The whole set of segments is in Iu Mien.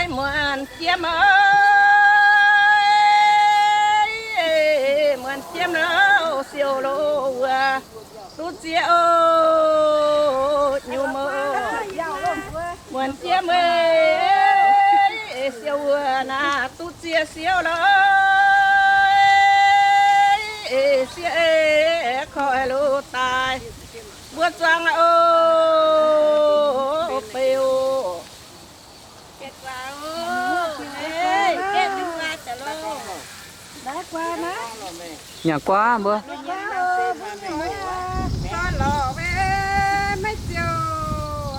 Muonz jiem, muonz jiem lo, siou lo wuov, duqv ziex o, nyuv mo. Muonz jiem, siou wuov naaiv duqv ziex siou lo, siec koi lo daaih, mbuo zuangx o, beu o. Nyanc guaav mbuo. Maiv ziouc,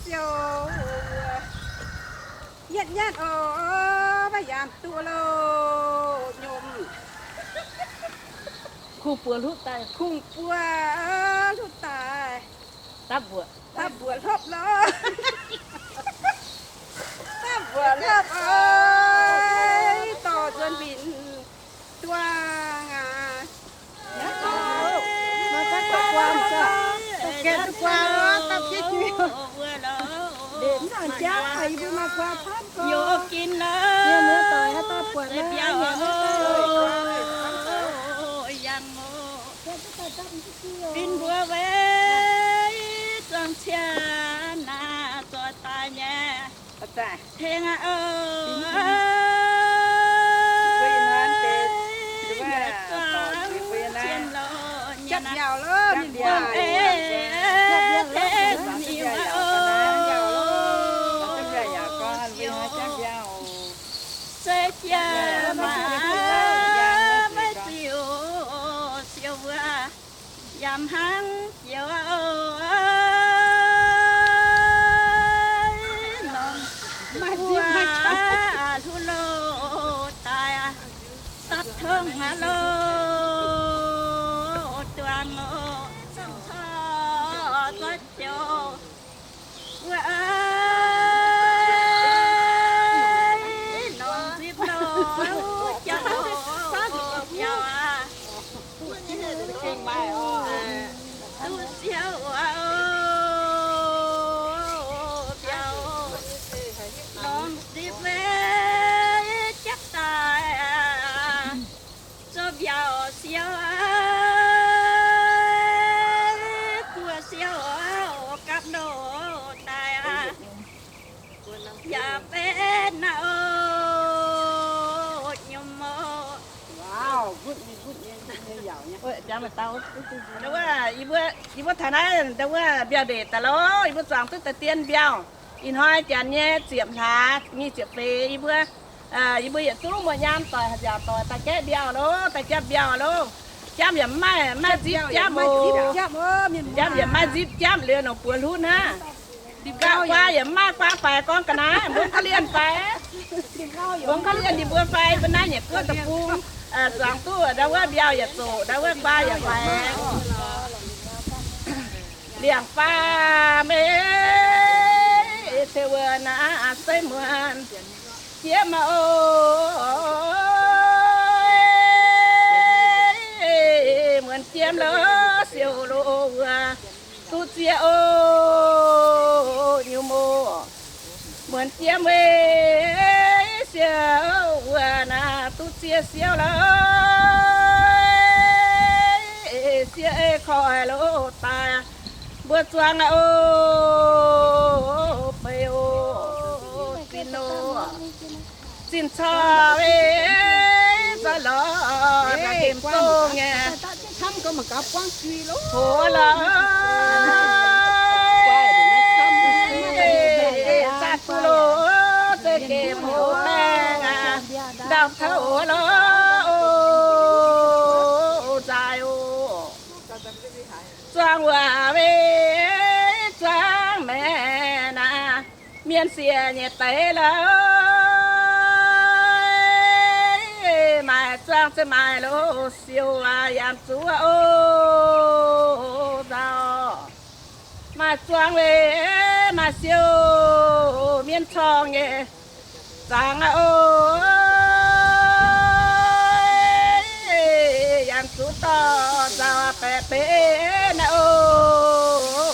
ziouc, yietv yietv oc, maiv yaac duqv loh, nyomc. Kungx buoz hlutv daaih, kungx buoz hlutv daaih. Dapv mbuoqc, dapv mbuoqc hlopv loh. Dapv mbuoqc hlopv oc, dorh nzuonx mbic duangh aqv. Fin mbuo wei zuangx cie naaiv zoih daaih nyei. Tengx aqv oc. Zuangx cien lo nyei naaiv. Se jiex maaih maiv ziouc siou wuov, yaac hnangv jiex norm buo hluv loh daaih, dapv tongv aqv loh, duangh oc, corc zoih ziouc wuov, norm nzipv loh jauv biauv aqv. Duqv siou wuov, biauv, norm nzipv jatv daaih, zoux mbiauz siou, buo siou gapv loh daaih aqv. Yaac benx naaiv oc, nyomc oc. Ndau wuov, yie mbuo, yie mbuo taux naaiv, ndau wuov mbiauh ndeic daaih loh, yie mbuo zuangx duqv daaih dien mbiauh. Ih hnoi janx nyei ziepc hlaax nyic ziepc feix, yie mbuo, yie mbuo yietc zungv muoz-nyaam doic, nziaauc doic, daaih gaeqv mbiauh loh, daaih jatv mbiauh loh. Jamv yaac mv maaih, maaih nzipv jamv oc. Jamv yaac maaih nzipv jamv liuz nongc buoz hlutv hnangv. Guaa yaac mv maaih, guaa faix gorngv ga'naaiv, mbuo ga'lienh faix. Mbuo ga'lienh ninh mbuo faix, mbuo naaiv nyei guoqv deic-bung, zuangx duqv ndau wuov mbiauh yaac zoqc, ndau wuov guaa yaac faix. Liangx faam ei, se wuov naaiv se muonz jiem oc. Muonz jiem lo, siou lo wuov, duqv ziex o, nyuv mo. Muonz jiem ei, siou wuov naaiv duqv ziex siou lo, siec koi lo daaih, mbuo zuangx oc, beu oc, zinh oc. Zinh corc ei, za'lorh naaiv hemx dongh nyei, hoz lorh, za'gengh hoz maengh aqv, ndau taux hoz lorh, nzaaih oc. Zuangx wuov wei, zuangx maengh naaiv, mienh sieqv nyei deix lorh, maaih zuangx se maaih lo siou aqv, yaac zuqc oc nzauh. Maaih zuangx wei, maaih siou, mienh corng nyei zangx aqv oc. Yaac zuqc dorh nzauh baeqc benx aqv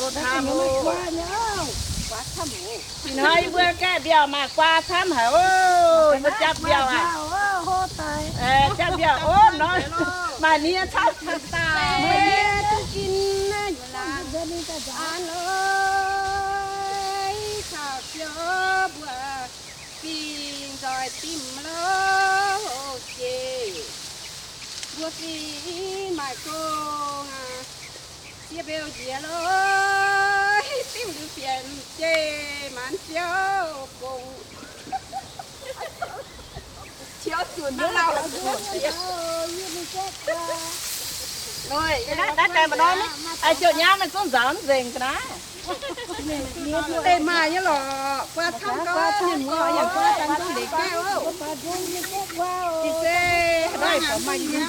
oc. Ih hnoi yie mbuo gaeqv mbiauh maaih guaa camv haic oc. Yie mbuo jatv mbiauh aqv. Jatv mbiauh oc nor, maaih nie camv. Fingx nzoih dimv lo jiex, mbuo fingx maaih gong aqv. Sieqv mbeu njiec lo, dimv liuz fienx jeiv maanc ziouv gong. Naaiv daaih maaih norm, ziouc nyaam maiv zungv nzaaux nzengc ga'naaiv. Deix maaih nyei lorqc, guaa camv gau, mienh muoz yaac guaa dangx duqv ndeic gaeqv oc. Jiex se, maaih nyei.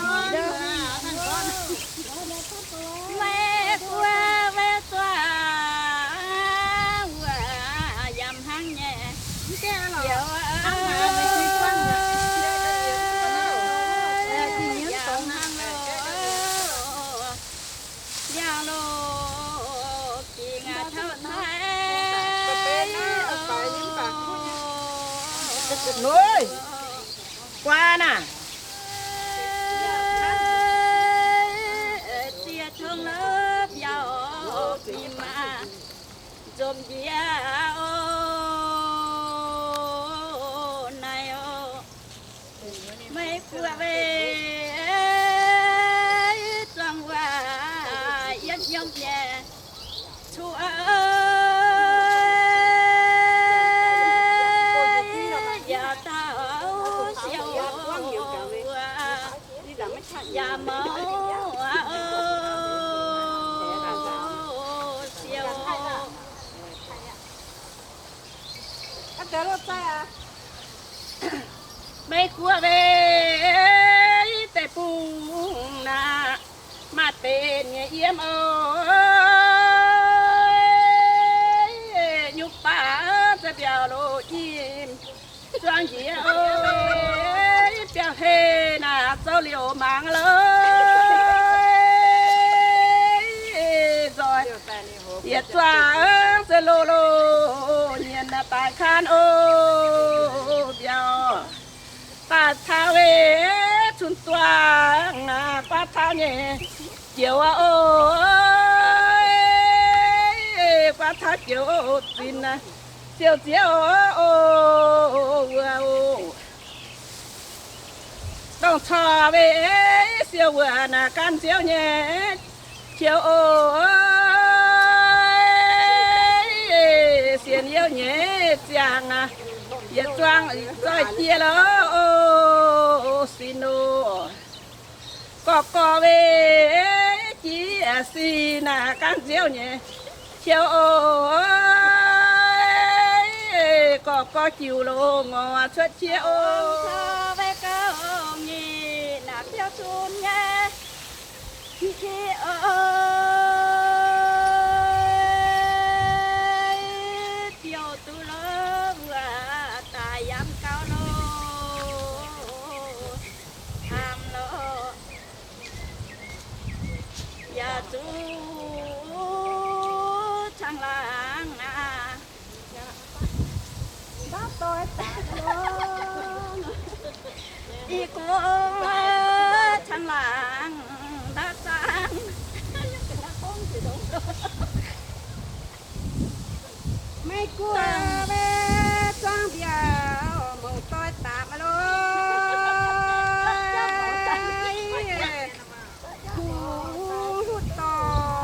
Maiv guoqv maiv zuangx wuov, yaac hnangv nyei. Yaac hnangv loh, liangh loh, gingx aqv taux naaiv. Guaa naaic. Ziex tong lov biauv mim maah, nzomc njiec oc naaiv oc. Maiv guoqv weic zuangx wuov, yiem yiem nyei cuotv yaac dauh siou wuov, yaac mouv siou. Maiv guoqv weic deic-bung naaic, maaih deix nyei yiem oc. Nyungc baac za'biauh loz nyim zuangx njiec oc. Biauv hei naaic zouv liouh mangc loh. Nzoih yietc zuangx se loz loz nyienx naaic daaih kan oc. Biauv daaih taux weic cun duangv naaic guaav taux nyei joux oc. Guaav taux joux zinx naaic, siou ziex oc, wuov oc. Dongh corc weic siou wuov naaic gan nziouv nyei qiu oc. Sienx youh nyei ziangh aac, yietc zuangx zoih jiex loh, sin oc. Gorqv gorqv weic jiex sin naaic gan nziouv nyei qiu oc. Gorqv gorqv jiuc loz ngorc cuotv jiex oc. Weic gauh nyic naaic biauv zunc nyei qiu oc. Biouv duqv loh wuov daaih yangh gauh loh, camv loh, yaac zuqc caangh laangz aac. Ndaauv doix daaih longx, i gong caangh laangz ndaauv zaangv. Maiv guoqv weic zuangx mbiauh mouc doix daaih loh. Kuv dorh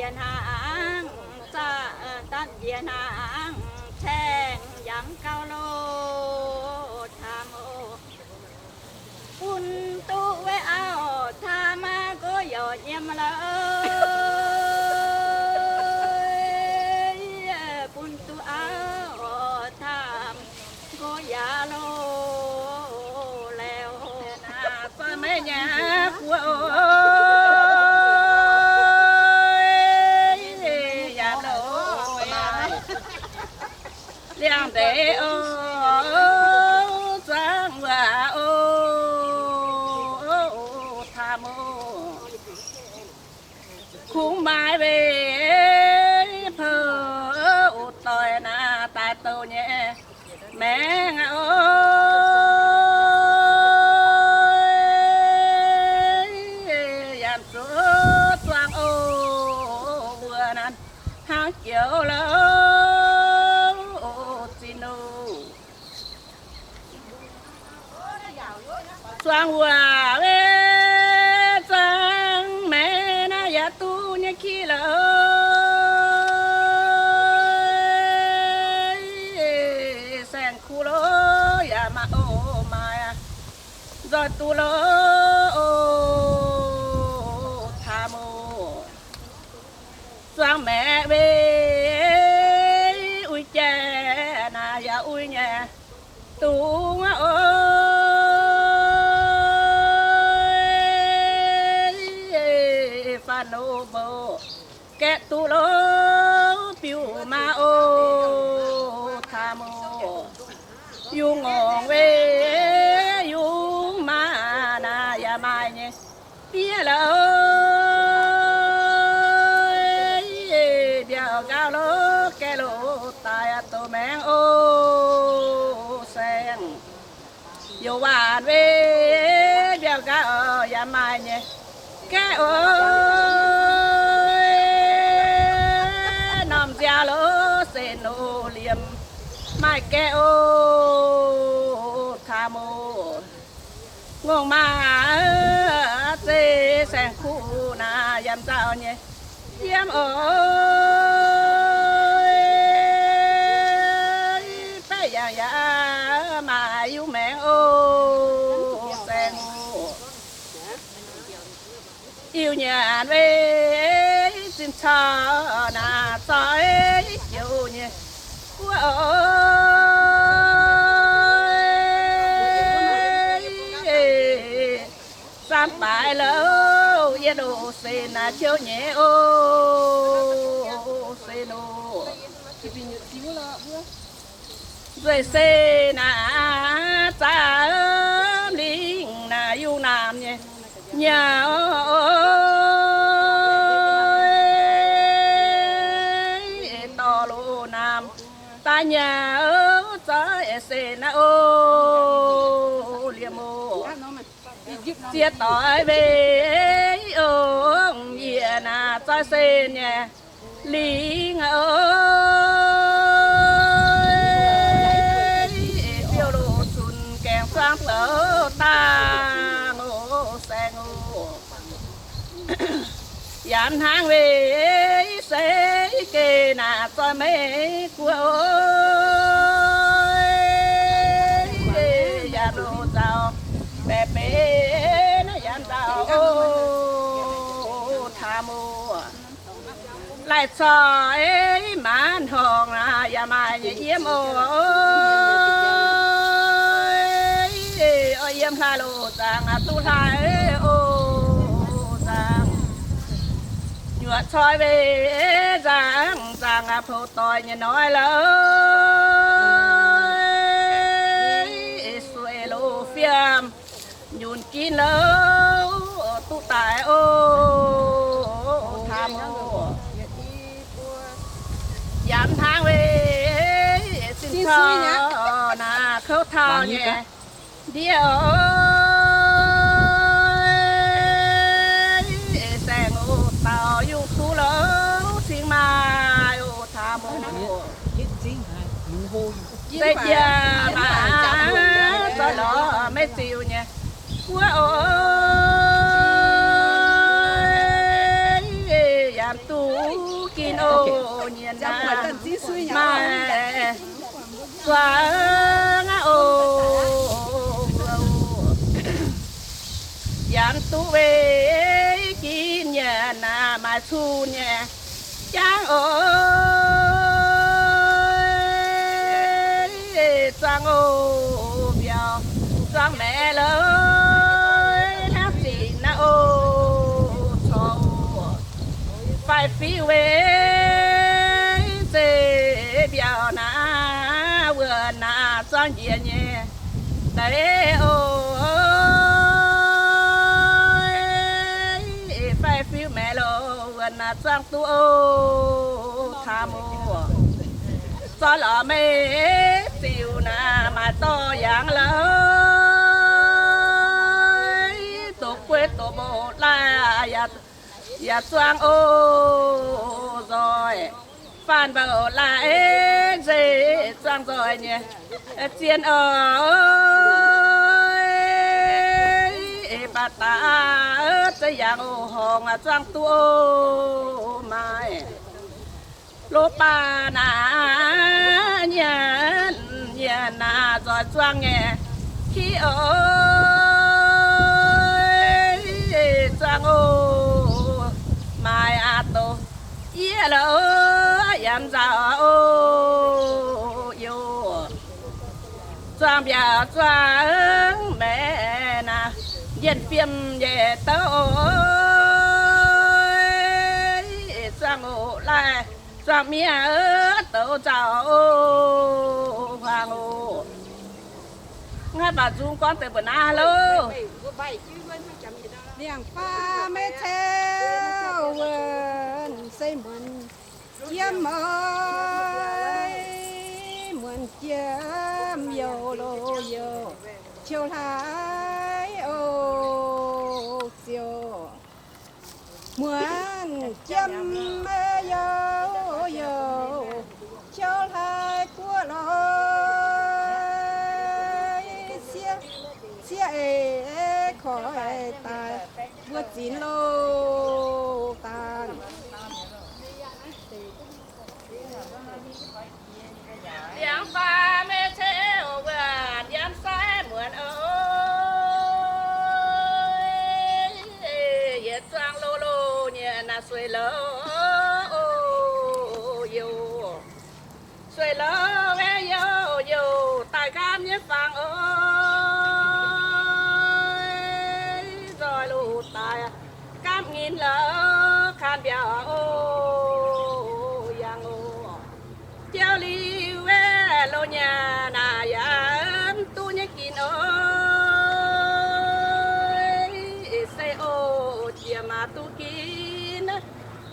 Njiec hnaangx, zaqv, datv njiec hnaangx, caengx yangh gauh loh, Taa Mou. Bun duqv wuov auv Taa Mou gorx-youz nyiemz lorqc. Bun duqv auv Taa Mou gorx-youz loh, laauc naaiv zoi maiv nyei guoqv oc. Yaac loh liangx-ndeic oc, zuangx wuov oc, Taa Mou. Kungx maaih weic pou doic naaiv daaih douh nyei maengx oc. Yaac zuqc zuangx oc, wuov naaiv hnangv joux louh zinh oc. Zuangx wuov weic zuangx maengx naaiv yaac duqv nyei ki lorqc. Saeng-kuv lorqc yaac maaih oc, maaih nzoih duqv lorqc, Taa Mou. Zuangx maeqc weic uix jaaix naaiv yaac uix nyei dungz oc. Faanh loz mbuo gaeqv duqv lorqc biux maaz oc, Taa Mou. Yungz ngongh weic yungz maaz naaiv yaac maaih nyei. Bieqc lorqc, mbiauh nqaauv lorqc, gaeqv loz daaih douz maengx oc, saeng. Youz waanc weic mbiauh nqaauv yaac maaih nyei. Gaeqv oc, norm nziaaux lorqc se noz liemh maaih gaeqv oc, Taa Mou. Ngongh maaz zeiz saeng-kuv naaiv yaac nzauh nyei yiem oc. Baeqv yangh yaac maaih yungz maengx oc, saeng oc. Iu nyanc weic zinh caux naaiv zoi joux nyei guoqv oc. Saam baaix louh yietc oc, se naaiv ciouv nyei oc, se oc. Nzueic se naaiv zaamv lingh naaiv yungh naamh nyei nyauv, dorh loz naamh daaih nyauv zoih se naaiv oc, liemh oc. Ziex doix weic ongx yiec naaiv zoih se nyei lingh oc. Biouv loz zunc gaengh zuangx douz dangh oc, saeng oc. Yaac hnangv weic se geh naaiv zoih meiv guoqv oc. Yaac loz nzauh baeqc beix naaiv yaac nzauh oc, Taa Mou. Laih corc maanc horngc naaiv yaac maaih nyei yiem oc. Oix yiem hlaax loz zaangc duqv hlaax oc, zaangc nyuoqc coi weic zaangc, zaangc pou doic nyei hnoi lorqc. Sueih loz fiem nyunc ginv louh duqv daaih oc, Taa Mou. Yaac hnangv weic zinh corc naaiv kouv taux nyei ndiev oc. Saeng oc, dauh yungh duqv louh cingx maaih oc, Taa Mou. Se jiex maaih zoih lorz maiv ziux nyei guoqv oc. Yaac duqv maaih zuangx oc. Yaac duqv weic ginv nyei naaic maaih cun nyei jangv oc. Zuangx oc mbiauz, zuangx maengx loh, hnangv zinh naaiv oc corc oc. Faix-fiuv weic zeiv mbiauz naaiv wuov naaic zuangx njiec nyei deix oc. Faix-fiuv maengx loh wuov naaic zuangx duqv oc taux oc. Zorqv lorz meiv ziux naaic maaih dorh yangh loh, doqc gueiv doqc mbuo laaih yaac zuangx oc nzoih. Faanh mbouh laaih nzeic zuangx nzoih nyei zien oc. Baac daaih zeiv yangh oc horngc zuangx duqv oc maaih. Loz baac naaic nyanc nyanc naaic nzoih zuangx nyei ki oc. Zuangx oc maaih aqc doqc yie loh, yaac nzauh oc yoc. Zuangx mbiauz zuangx maengx naaic, njien-fiem nyei douv oc. Zuangx oc laaih, zuangx miev douz nzauh oc hmuangx oc. Ngaih baac nzung gorngv deix mbuo naaiv loh. Liangx faam maiv ceu wuonh se muonz jiem oc, muonz jiem youc loz youc, qiu hlaax oc ziouc muonz jiem youc youc, qiu hlaax guoqv loz sieqv, sieqv eix koiv daaih mbuo zinx loh dangh. Liangx faam maiv ceu wuonh yiem sai muonz oc. Yietc zuangx loz loz nyei naaic sueih loz oc yoc. Sueih loz weic youc youc daaih nqaamv nyei fangx oc. Nzoih loz daaih nqaamv nyei loz kanh mbiauz oc yangh oc. Jauv liuz weic loz nyanc naaic yaac mv duqv nyei ginx oc. Se oc jiex maaih duqv ginx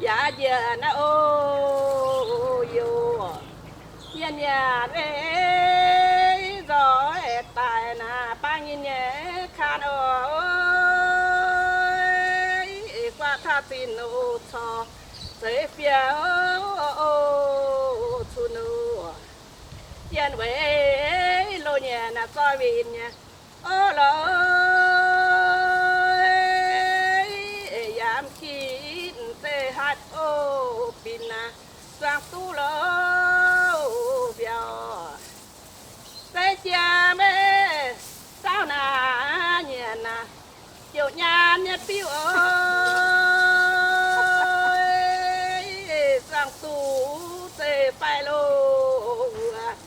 yaac njiec naaiv oc yoc. Nyanc nyanc weic nzoih daaih naaic baav nyei nyei kanh oc. Guaatv taux zinh oc corc zeiv fiev oc cun oc. Yienh weic loz nyanc naaic zoih winh nyei oc loz, yaac mv ginx zeiv haih oc binc naaic zuangx duqv loz mbiauz. Zeiv jiem maiv sauv naaic nyanc naaic jouh nyaanh nyei biuv oc. Zuangx duqv zeiv faix loz wuov,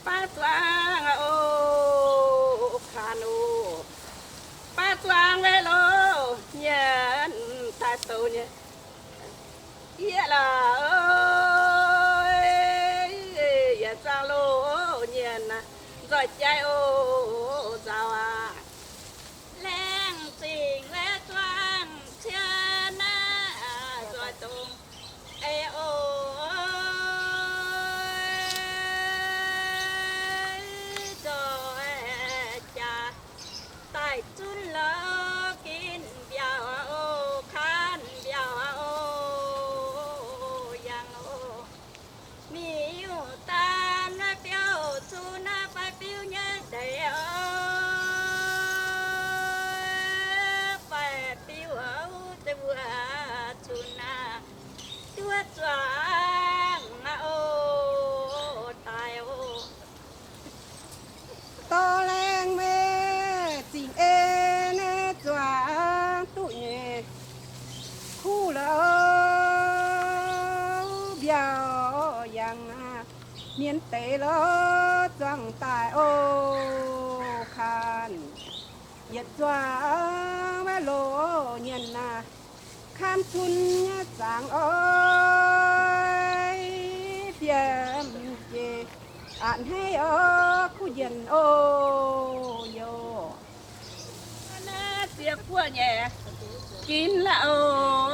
baav zuangx oc kanh oc. Baav zuangx weic loz nyanc daaih douc nyei yie laac oc. Yietc zuangx loz nyanc naaic nzoih jaiv oc nzauh aqv. Laengz zingh weic zuangx cien naaic nzoih dongh ei oc. Nzoih jaax daaih zunv loz ginv mbiauz oc, kanh mbiauz oc, yangh oc. Miuc-daan naaiv biouv cun naaiv fai biuv nyei ndeic oc. Mienh deix lo zuangx daaih o, kaan yietc zuangx maiv loz nyienx naaic, kaan cun nyei zaangc oix fiem jiex a'hneiv o, kuv njienc o, yoc. Naaiv ziex guoqv nyei ginv la'oc,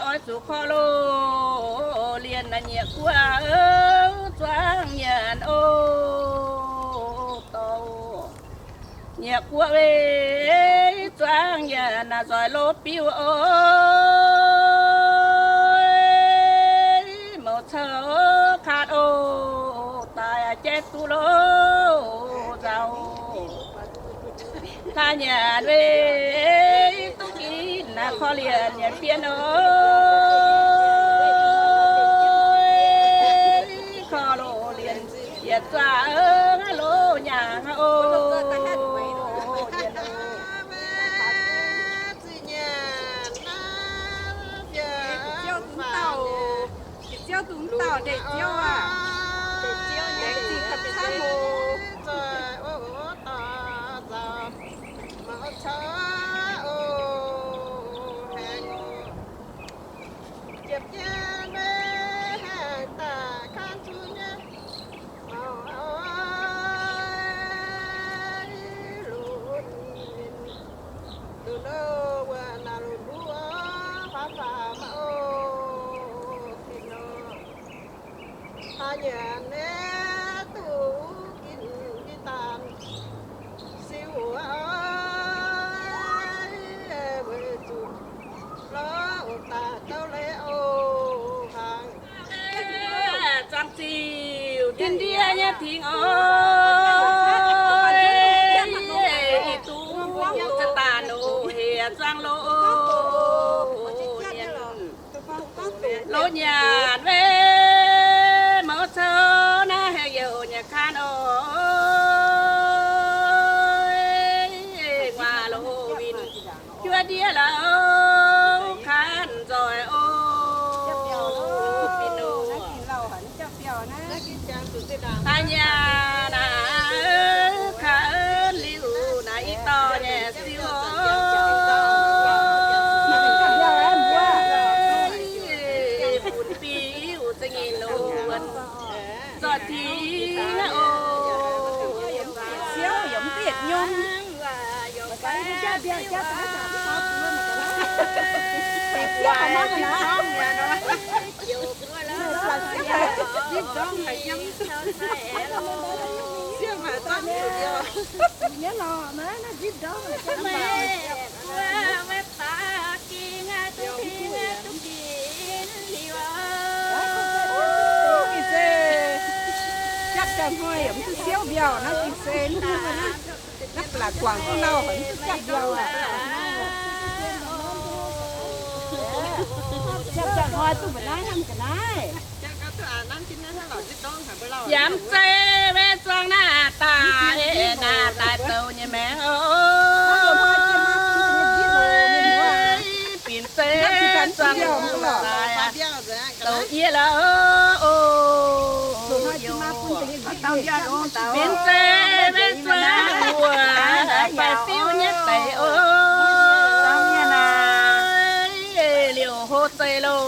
oix zuqc korv loz lienh naaiv nyieqc guoqv zuangx nyanc o, dorh nyieqc guoqv weic zuangx nyanc naaiv nzoih loz biuv oc, mouz cou kaatv oc, daaih jaiv duqv loz nzauh. Hlaax nyanc weic duqv ginv naaiv korv lienh nyanc fien oc, korv loz lienh yietc zuangx loz nyanc oc. Ziouv dungx dauh ndeic ziouv aac, ndeic ziouv nyei zingh gapv camv oc. Hlaax nyanc naaiv duqv ginv mbiv daanh siou oc, weic zuqc lorz daaih douv leiz oc. Hnaangx zuangx ziux ndiev ndiev nyei tingx oc, ih duqv za'gengh daaih nor hec zuangx loz nyanc. Loz nyanc weic mouz cou naaiv heuc youc nyanc kaan oc. Nguaaz loz winh juov ndiev la'oc, kaan nzoih oc. Hlaax nyanc naaiv kaux liuz naaiv i dorh nyei siou oc. Funx biuv za'nyeic nor wuonx nzoih tingx oc. Jatv daaih hnoi yaac mv duqv siouv mbiauh naaiv, ging se mv duqv naaiv, naaiv ba'laqc guangc duqv lauh haic mv duqv jatv mbiauh aqv. Jatv daaih hnoi duqv mbu'naaiv hnamv ga'naaiv. Yaac mv zeiz maiv zuangx naaiv daaih, naaiv daaih douz nyei maengx oc. Binc zeiv zuangx daaih douz yie la'oc. Binc zeiv maiv zuangx wuov, faix-fiuv nyei deix oc. Liouh hlo zeiv loh,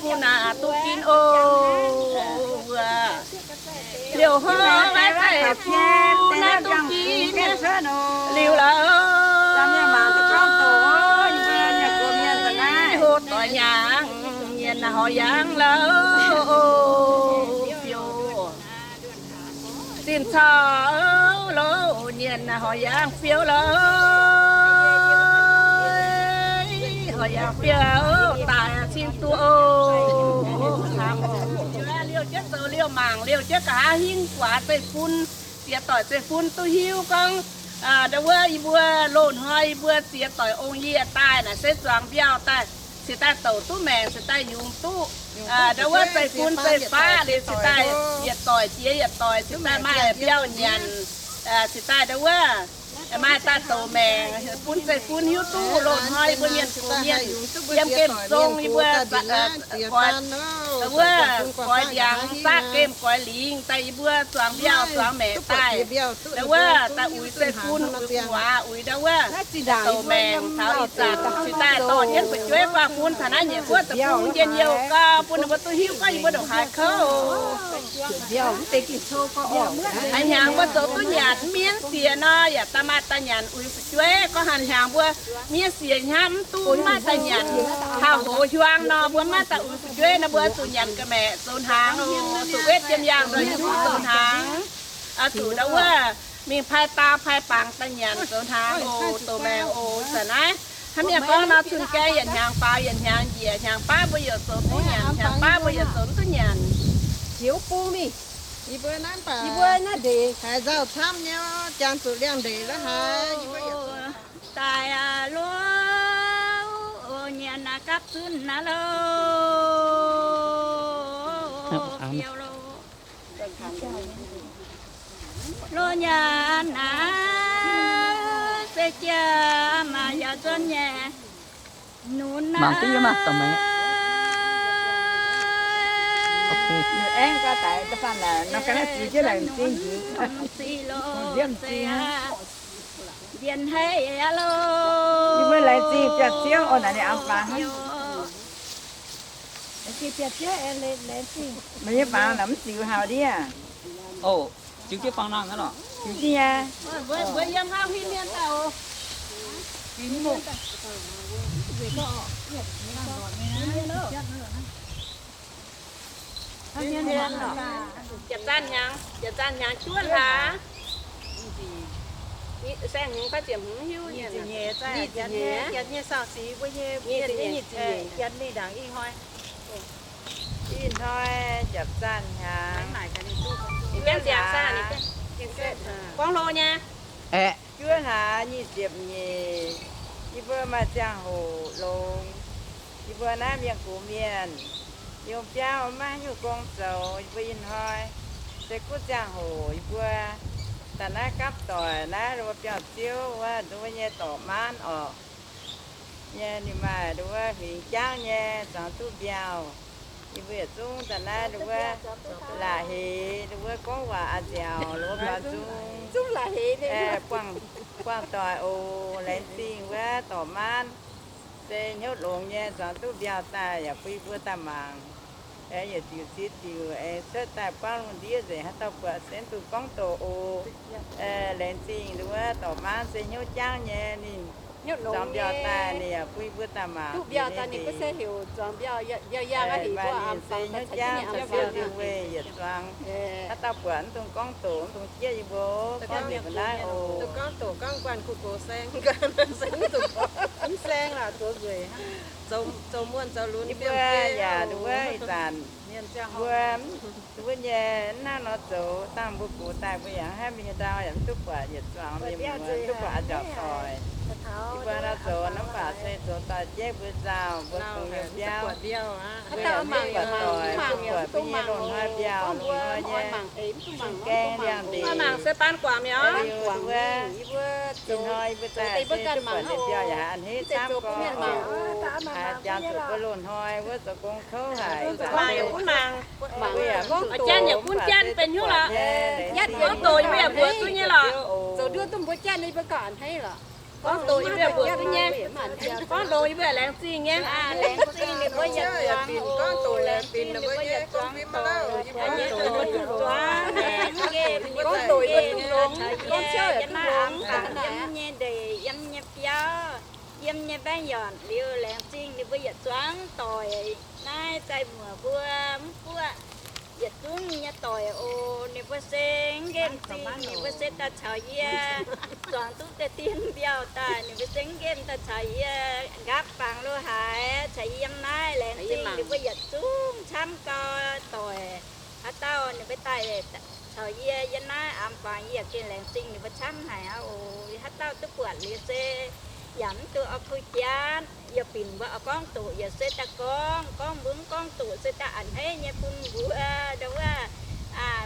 kuv naaic duqv ginv oc. Liouh hlo maiv zeiz kuv naaic duqv ginv liuz la'oc. Hlo doic hnyangx nyienx horc yaangh la'oc. Fiou zinh caux loz nyienx horc yaangh fiou la'oc. Horc yaangh fiou daaih cing duqv oc. Liouh jienv zoux liouh mangc, liouh jienv nqa'haav hingv guaax zeiv-fun, ziex doic zeiv-fun duqv hiuv gorngv, ndau wuov yie mbuo loz-hnoi yie mbuo ziex doic ong-yie daaih naaic se zuangx mbiauh daaih, cingx daaih douc duqv maengc, cingx daaih yungz duqv, ndau wuov zeiv-fun zeiv-faqv liuz cingx daaih yietc doic jiex yietc doic, cingx daaih maaih mbiauh nyanc, cingx daaih ndau wuov Maaih daaih douc maengc bun zeiv-fun hiuv duqv loz-hnoi yie mbuo mienh gox mienh yiem gemh zong yie mbuo, wuov, goix ndiangx saqv gemh goix lingz daaih yie mbuo zuangx mbiauh zuangx maengc daaih. Ndau wuov daaih uix zeiv-fun uix gu'nguaaz uix ndau wuov douc maengc taux ih zanc cingx daaih dorh jienv fu'jueiv guangh bun taux naaiv nyeic guoqv deic-bung njien-youh gau bun ninh mbuo duqv hiuv gorngv yie mbuo ndongc haaix kouv. A'hnyangx mbuo zoux duqv nyanc mienv siex nor, yaac daaih maaih daaih nyanc uix fu'jueiv. Gorngv haaix hnyangx mbuo mienv siex hnamv mv duqv mv maaih daaih nyanc, haah hoz hiuang nor, mbuo mv maaih daaih uix fu'jueiv nor, mbuo zuqc nyanc ga'maeqc zoux hnaangx oc, zuqc wetv jiem yaangh nzoih njuqv zoux hnaangx, zuqc ndau wuov mingh pai daa pai bangc daaih nyanc zoux hnaangx oc, douc maengc oc. Zanc naaiv hnangv mienh gorngv nor, cun gaeng yietc hnyangx faaux yietc hnyangx njiec, hnyangx baav mbuo yaac zoux duqv nyanc, hnyangx baav mbuo yaac zoux mv duqv nyanc. Ziux bung mingh, yie mbuo naaiv ndeic haaix nzauh camv nyei, jangx zuqc liangx ndeic la'haaix. Daaih aqv loh, nyanc naaiv gapv zunh naaiv loh, fiou loh. Loh nyanc naaiv se jiex maaih yaac zuonv nyei. Nunc naaiv aengv gau daic, nunc sic loh se aqv. Njien-hneiv aqv loh. Yie mbuo laengz zingh biauv-ziouv oc, naaic ninh auv-fangx. Meih nyei fangx naaic mv ziux hauh ndiev. Ziux jienv fangx nangh aqv lorqc. Ziux jienv nyei. Jiex zanc hnyangx, jiex zanc hnyangx juov hlaax. Saeng hmz fai ziepc hmz hiuv nyei. Nyic ziepc nyeic, janx nyei saau-six mbuo nyei, nyic ziepc nyeic, janx mingh ndaangc ih hnoi. Ih hnoi jiex zanc hnyangx. Gorngv hlo nyei. Juov hlaax nyic ziepc nyeic, yie mbuo maaih ziangh hoc longx. Yie mbuo naaiv mienh gox mienh, yiem biauv maiv nyungc gong zoux, yie mbuo ih hnoi se gunv ziangh hoc yie mbuo daaih naaiv gapv doic naaiv, wuov biauv-ziouv wuov, nduov nyei dorc maanv orqc. Nyei ninh maaih nduov huingx jangv nyei, zuangx duqv mbiauh. Yie mbuo yietc zungv daaih naaiv nduov la'heix, nduov gorngv waac a'nziaauc, nduov mbuo zungv buangh doic oc. Laengz zingh wuov dorc maanv se hnyouv longx nyei, zuangx duqv mbiauh daaih yaac bun yie mbuo daaih mangc. Aengx yietc diuc ziex diuc aengx cuotv daaih buangv lungh ndiev nzengc, haaix dauh buatc se mv dungx gorngv doqc oc. Laengz zingh nduov dorc maanv se hnyouv jangv nyei, ninh zuangx mbiauh daaih ninh yaac bun yie mbuo daaih mangc. Ninh se hnyouv jangv, hnyouv jangv weih yietc zuangx. Haaix dauh buatc mv dungx gorngv doqc, mv dungx jieqv yie mbuo gorngv nzengc mbuo naaiv oc. Mv saeng laaix zoux nzueic, zoux muonh zoux lunx. Yie mbuo yaac nduov ih zanc mbuo, mbuo nyei mv hnangv nor zoux, dangh mbuo gox daaih mbuo yaac mv haih mingh ndau, yaac mv duqv buatc yietc zuangx mienh muoz, mv duqv buatc a'nziaauc doic. Yie mbuo nor zoux nor mv baac se zoux doic jeiv mbuo nzauh, mbuo kungx yiem biauv, mbuo yaac mv duqv buatc doic, mv duqv buatc mbuo nyei loz-hnoi mbiauh, loz-hnoi nyei cun gaeng liangx-ndeic. Liuz nduov ih hnoi yie mbuo daaih se duqv buatc ninh mbiauh yaac haiz a'hneiv camv gorx. Jangx zuqc mbuo loz-hnoi wuov zoux gong kouv haic. Mbuo yaac mv duqv, janx yaac gunv janx benx hnyouv lorqc. Gorngv doqc yie mbuo yaac mbuox duqv nyei lorqc. Gorngv doqc yie mbuo yaac mbuox duqv nyei. Gorngv longx yie mbuo yaac laengz zingh nyei. Laengz zingh ninh mbuo yietc zuangx, gorngv doqc ninh mbuo yietc zuangx doic, gorngv doqc yie mbuo yietc zuangx, gorngv doqc yie mbuo yietc zuangx, yiem nyei ndeic, yiem nyei biauv, yiem nyei baengh yornc liuz, laengz zingh ninh mbuo yietc zuangx doic. Naaiv daaih muoc mbuo mv buoqv yietc zungv nyei doic oc. Ninh mbuo se nqemh zingh, ninh mbuo se daaih caux yie zuangx duqv deix dien mbiauh daaih, ninh mbuo se nqemh daaih caux yie nqaapv bangc lo haaix, caux yie yiem naaiv. Laengz zingh ninh mbuo yietc zungv camv gau doic. Haaix dauh ninh mbuo daaih caux yie yiem naaiv aam bangc, yie gengh laengz zingh ninh mbuo camv haic aqv oc. Haaix dauh duqv buatc liuz se yaac mv dungx oix kuh jatv. Yie binc mbuo oix gorngv doqc yaac se daaih gorngv, gorngv mbuo mv gorngv doqc se daaih a'hneiv nyei bun mbuo. Ndau wuov,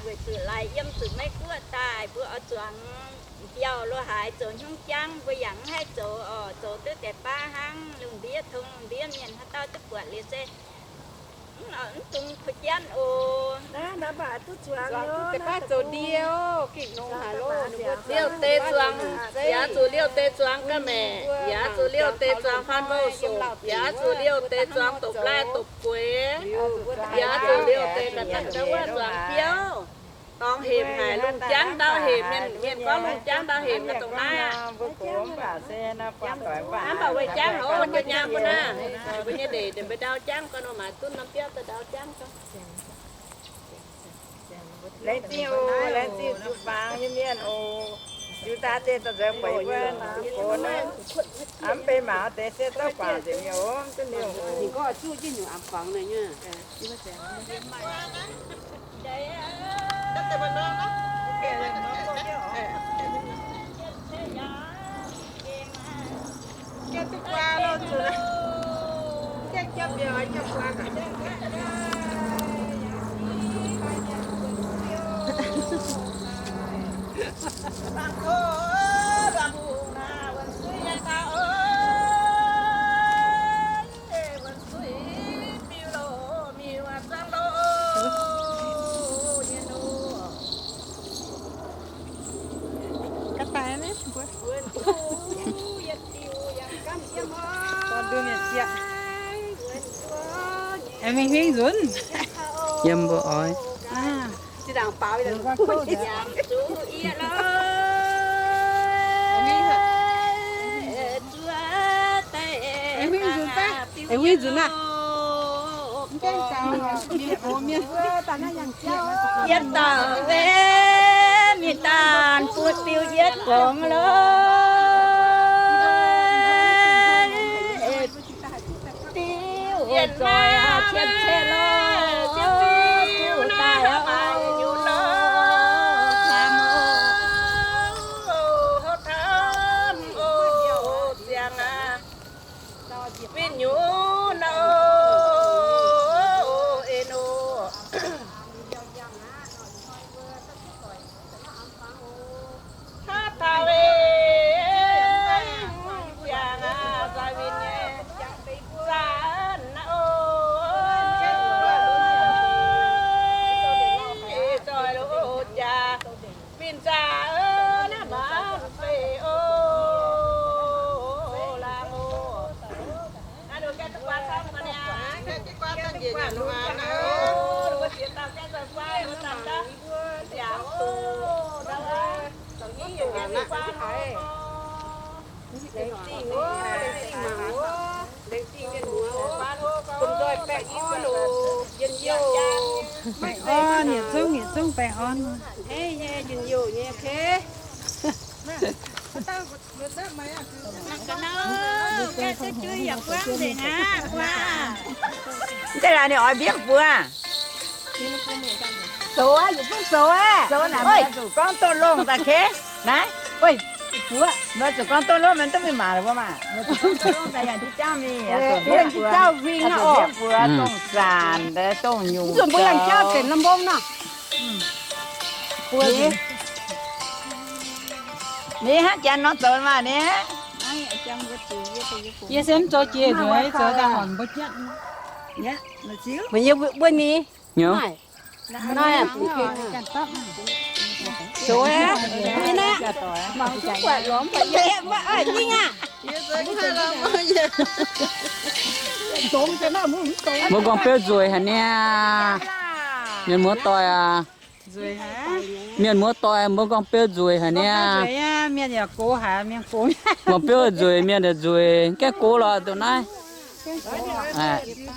weic zuqc laaix yiem zuqc Meiv Guoqv daaih mbuo oix zuangx Biauv lo haaix zoux hnyouv jangv, mbuo yaac mv haih zoux oc. Zoux duqv deix baav hnangv, lungh ndiev tong lungh ndiev mienh haaix dauh duqv buatc liuz se mv dungx kuh janv oc. Liouh deix zuangx, yaac zuqc liouh deix zuangx ga'maeqc, yaac zuqc liouh deix zuangx faan mouh soc, yaac zuqc liouh deix zuangx dopc laaih dopc gueix, yaac zuqc liouh deix ga'naaiv ndau wuov zuangx biouv. Dorngx hepc haic, lungh jangv ndau hepc, mienh gorngv lungh jangv ndau hepc, dongh naaiv aqv. Hnamv baac weic jangv oc, wuov jiex nyaam mbuo naaiv, mbuo nyei ndeic, ndeic mbeix ndau jangv, gorngv nor maaiz dunv norm biauv daaih ndau jangv. Laengz zingh oc, laengz zingh jiu-baang nyei mienh oc. Jiu daaih deix daaih nzengc buatc wuov gox naaiv, mv bei maux deix se zorqv guangc nzengc mi'aqv oc, mv duqv liouh oc. Aengx mingh huingv nzunc. Yiem mbuo oix. Aengx huingv nzunc aqv. Yietv dauh wetv mingh daan bun biu yietv gorngv loh. Diuh nzoih aqv, cien cien loh, diuh daaih aqv, o, tam o, tam o, ziangh aqv, win nyungc nor, en o. Haaix taux ei, ziangh aqv, zaaix win nyei, zaaix aqv, o, zoih loh jaax, win zaaix aqv, naaiv maanc fei o, laangz o. Baengh orn, yietc zungv yietc zungv baengh orn. Mv zeiz laaix ninh oix mbienv buoz. Zoux aqv, yietc zungv zoux aqv. Zoux naaic, zuqc gorngv doz-longh daaih, okay? Naaiv, zuqc gorngv doz-longh, maiv duqv mingh maaic mbuo maah. Yangh jauv huing aqv oc. Mbuo yangh jauv dongh zanc, dongh nyungc, mv zuqc mbuo yangh jauv benx lamh mbong nor. Ninh hnangv janx nor zoux maah ni. Yie se mv zoux jiex nzueic, zoux daaih horpc mbuo jienv. Mbuo yie mbuo ni. Zoux aqv, mangc duqv buatc lorz buatc yie, mbuo oix dingh aqv. Mbuo gorngv beuv nzueic haic niaa. Mienh muoz-doic aac. Mienh muoz-doic, mbuo gorngv beuv nzueic haic niaa. Mienh yaac gox haic, mienh gox. Gorngv beuv nzueic, mienh yaac nzueic, gaengh gox lorqc, dongh naaiv.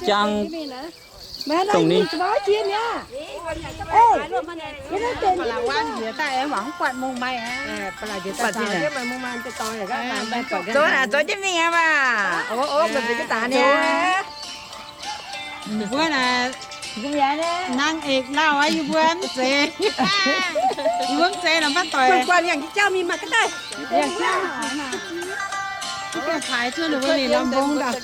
Jang dongh ninh. Zoux naaic zoux jienv mingh aqv maah. Mbuo naaic นางเอก lauh aqv, yie mbuo mv zeiz. Yie mbuo mv zeiz lorqc, mv baac doic. Guangc yangh jauv mingh mangc gaax daaih. Paaix zuov ninh mbuo mingh lamh mbong daaih.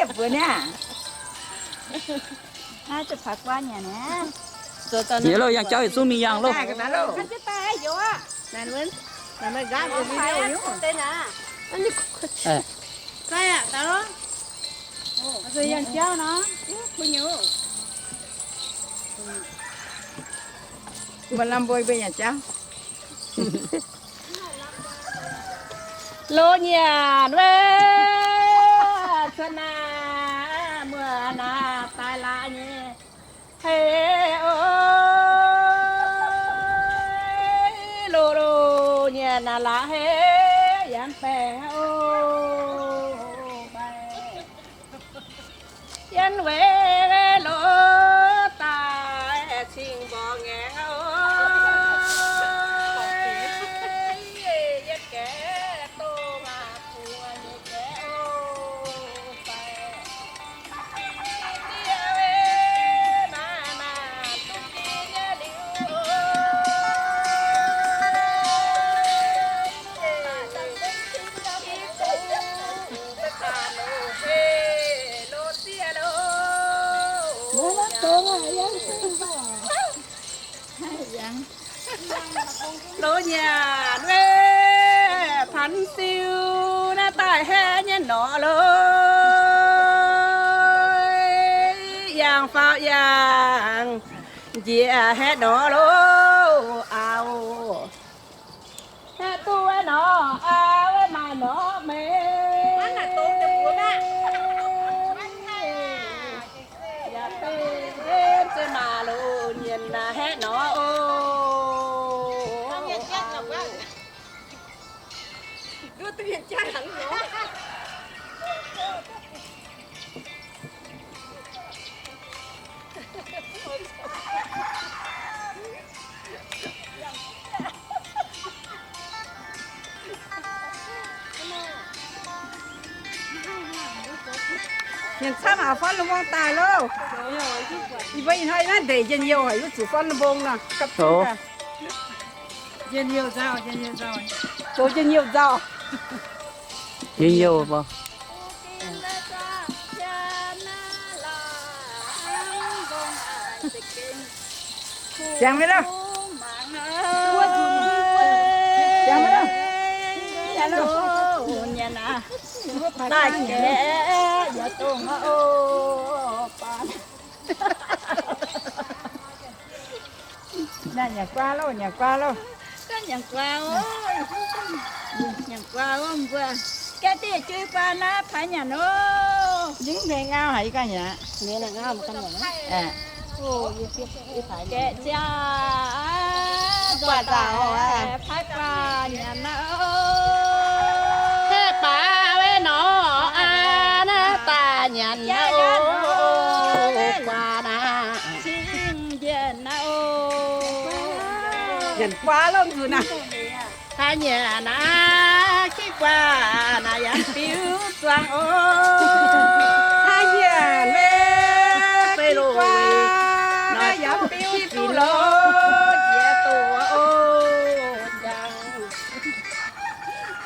Yie mbuox niaa. Naaiv za'gengh guaav nyanc naaiv. Yie loh, yangh jauv yietc zungv mingh yangh loh. Mbuo lamh mbuo mbuo yangh jauv. Loz nyanc wuov, cuotv naaiv muoz naaiv daaih laaix nyei hei oc. Loz loz nyanc naaiv laaix hei yangh baeqc oc. Yiem weic loz daaih cing mborqv ngaengc oc. Yie gaeqv dongh maah buoz nyei gaeqv oc. Loz nyanc wuov, pan siu naaiv daaih haeqv nyei norqc loh. Yangh faaux yangh njiec haeqv norqc loh, auv. Haeqv duqv wuov norqc, auv, wuov maaih norqc meix. Yaac deix zeiv maac loz nyanc haeqv norqc oc. Mienh camv aqc, faanv lungh muangx daaih loh. Yie mbuo ih hnoi naaiv ndeic njien-youh haic, yietv zuqc faanv lungh muangx nor. Zoux njien-youh nzauh, njien-youh nzauh. Njien-youh mbuo. Jangx maiv lauh. Jangx maiv lauh. Daaih gaeqv yietc dongh oc. Naaiv nyanc guaav loh, nyanc guaav loh. Ganh nyanc guaav oc. Nyanc guaav oc mbuo. Gaeqv diuh juiv guaav naaiv paaiv nyanc oc. Yie mv gaengh ngau haic, yie ganh nyanc. Gaeqv ziangh, guaav nzauc, paaiv guaav nyanc naaiv oc. Haeqv baac wuov norqc aav naaiv daaih nyanc naaiv oc. Guaav naaiv cingx njiec naaiv oc. Nyanc guaav longc nzunc naaiv. Haaix nyanc naaiv, kingv guaav naaiv yaac biuv zuangx oc. Haaix nyanc naaiv, kingv guaav naaiv yaac biuv zuangx loh, jiex doqc oc.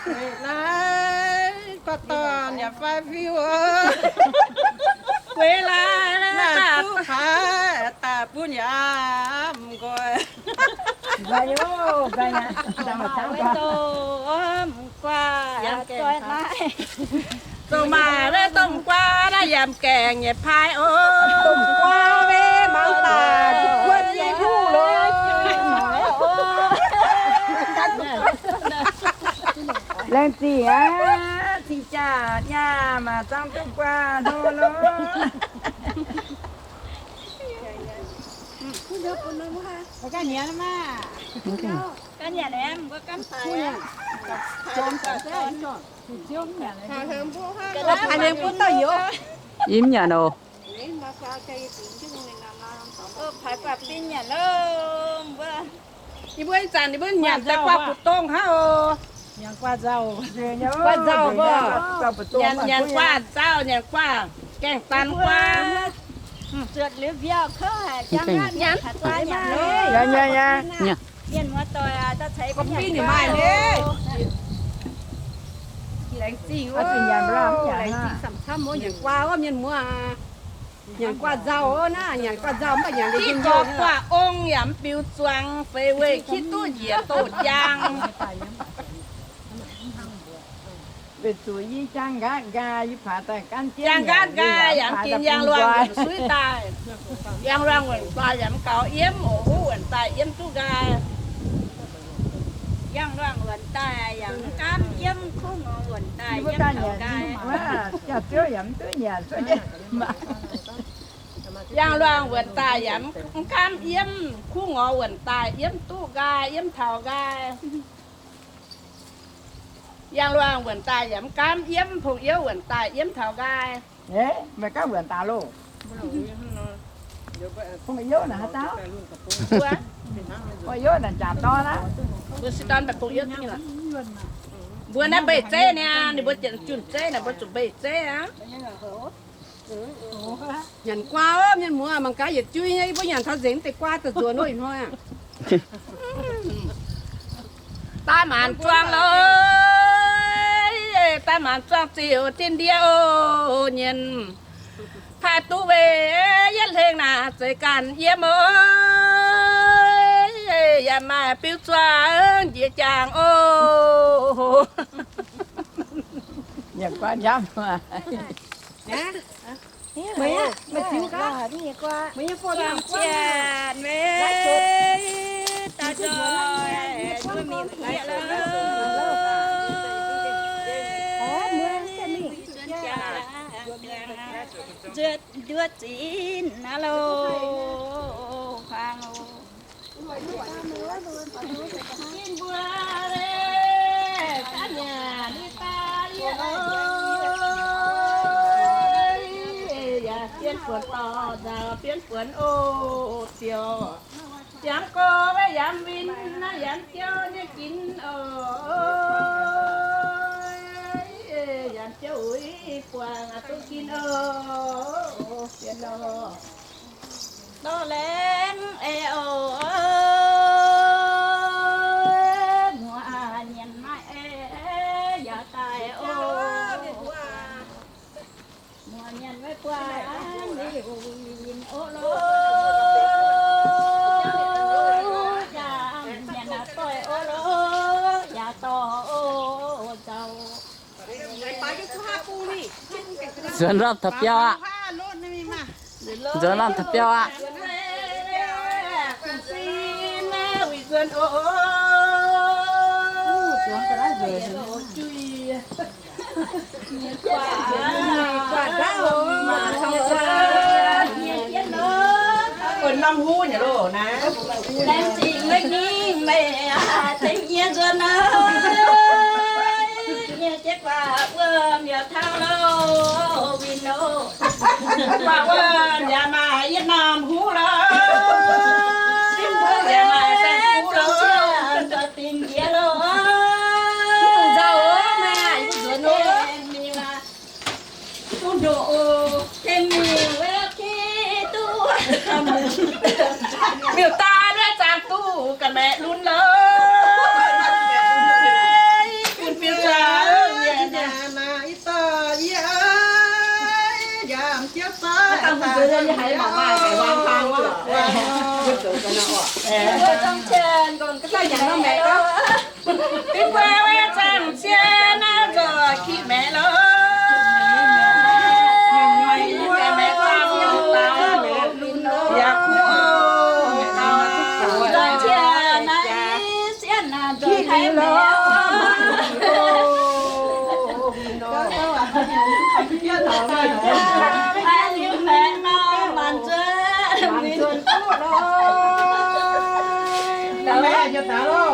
Weic laaix guaav dorn yaac fai fiuv oc. Weic laaix naaiv duqv paaix daaih bun yaac mv nqoi. Zoux maaih wuov domh guaav naaiv yaac gaengh nyei paaiv oc. Domh guaav naaiv mangc daaih kuotv nyei hungh loh. Laengz zingh aqv, cing jaa nyaah maaih zangv domh guaav hlo loh. Ganh nyanc aeqv, mbuo ganh paaiv. Haaix liuz bun dauh yoc. Yie mv nyanc oc. Paaiv guaav binh nyanc loh mbuo. Yie mbuo ih zanc yie mbuo nyanc daaih guaav buoz-dongh hnangv oc. Nyanc guaav nzauh, guaav nzauh mbuo. Nyanc, nyanc guaav nzauh, nyanc guaav gaengh daan guaav. Zuotc liuz mbiauh kouv haic, jangx naaiv mienh haaix dauh nyanc. Mienh muoz-doic aac, daaih ceix bun nyanc guaav. Laengz zingh, laengz zingh camv-camv, nyanc guaav, mienh muoz aac. Nyanc guaav nzauh naaiv, nyanc guaav nzauh mv baac nyanc, gorx guaav ong yaac mv biux zuangx, feix weih kitv duqv njiec doh jaang. Weic zuqc yie jaang nqaatv nqaai, yie paaiv daaih gaanv jienv, jaang nqaatv nqaai yaac mv ginx, yangh luangh wuonh suiv daaih. Yangh luangh wuonh daaih yaac mv gaux yiem, oc, huv wuonh daaih yiem duqv nqaai. Yangh luangh wuonh daaih yaac mv gaamv yiem, kuv ngorc wuonh daaih yiem taux nqaai. Yangh luangh wuonh daaih yaac mv gaamv yiem, kuv ngorc wuonh daaih yiem duqv nqaai, yiem taux nqaai. Yangh luangh wuonh daaih yaac mv gaamv yiem, pong-youz wuonh daaih yiem taux nqaai. Meih gaamv wuonh daaih loh. Pong-youz naaic haaix dauh? Pong-youz naaic jaax dorn aqv. Mbuo se dorn mbaih pong-youz dingh lorqc. Mbuo naaiv mbeic zeiv niaa, ninh mbuo junh zeiv naaic, mbuo zuqc mbeic zeiv aqv. Nyanc guaa oc, mienh muoz, mangc gaax yietc juiv nyei, yie mbuo nyanc taux nzengc deix guaa daaih nzuonx oc, ih hnoi aqv. Daaih maanc zuangx loh, daaih maanc zuangx ziouc dien ndie oc, nyienz paaiv duqv weih yietv hlengh naaic zeiz ganh yiem oc, yaac maaih biuv zuangx njiec jangx oc. Nyanc guaa njamv. Meih nyei, meih ziux gaax. Meih nyei fo dangh guanh aqv. Nduov zinh aqv loh, huaang oc. Ninh mbuo, yaac fien buonc dorh nzauh, fien buonc oc ziouc. Yaac mv gorx yaac mv win, yaac mv jouv nyei ginx oc. Yaac mv jouv uix buangh duqv ginx oc, fien oc. Dorh laengz ei oc, muoz nyienx maaih ei yaac daaih oc. Muoz nyanc maiv buatc liuz winh oc loh, jaa nyanc doic oc loh, jaa dorh oc nzauh. Nzuonx lamh taux biauv aqv. Nzuonx lamh taux biauv aqv. Laengz zingh meih nyei meih aac, tengx yie nzuonx oc. Nyei jiex guaax wuom yaac taux loh, winh oc. Guaax wuom yaac maaih yietc norm huv loh. Yaac maaih saeng-kuv loh. Dingh jiex loh. Nzauh oc, meih aac, yie nzuonx oc. Duqv ndoqv oc, tengx miuc wuov ki duqv. Miuc daaih wuov zaangc duqv ga'maeqc lunx loh. Bun biuv zaangc yie naaic, yie yaac m'jiex fai. Mbuo zong cien gorngv ga'naaiv nyanc nor maengc gauh. Bingx guai wuov zaangc cien naaiv nzoih kiqv maengc loh. Bingx guai maengc zaangc yaac kuv. Zong cien naaiv sieqv naaic nzoih kiqv maengc loh. Ai, liuz maengc nor maanc nzuonx, maanc nzuonx duqv loh. Maengc nyanc loh.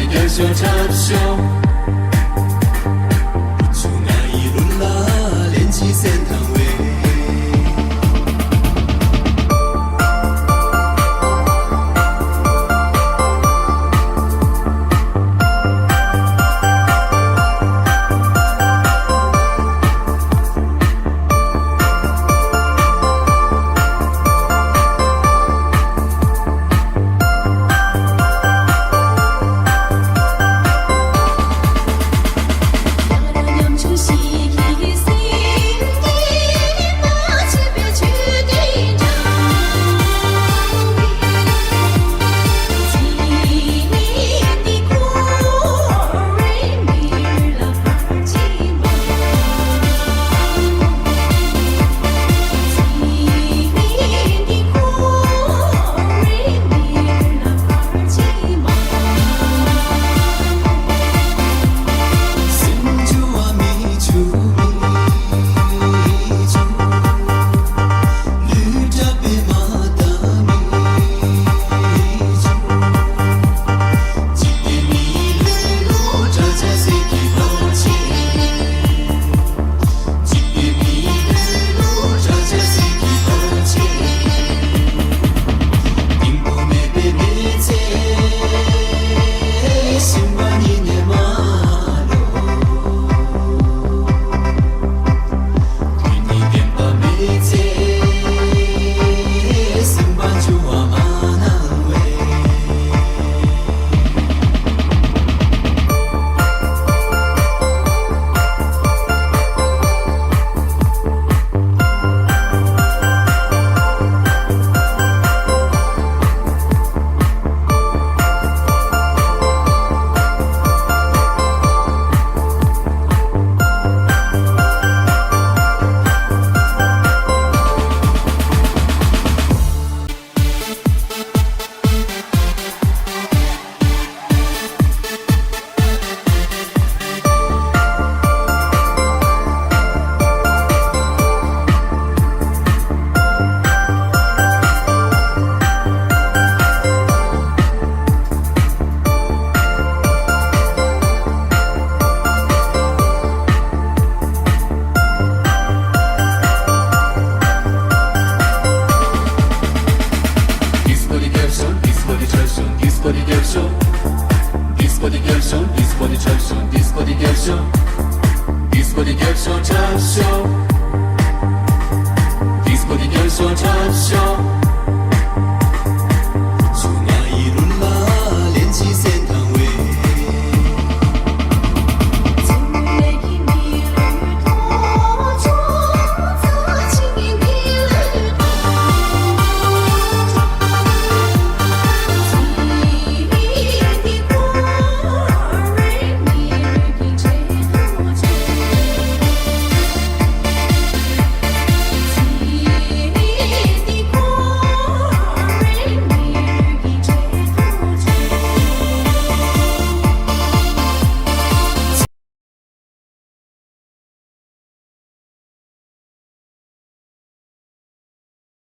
nyei gaengh siou qaqv siou.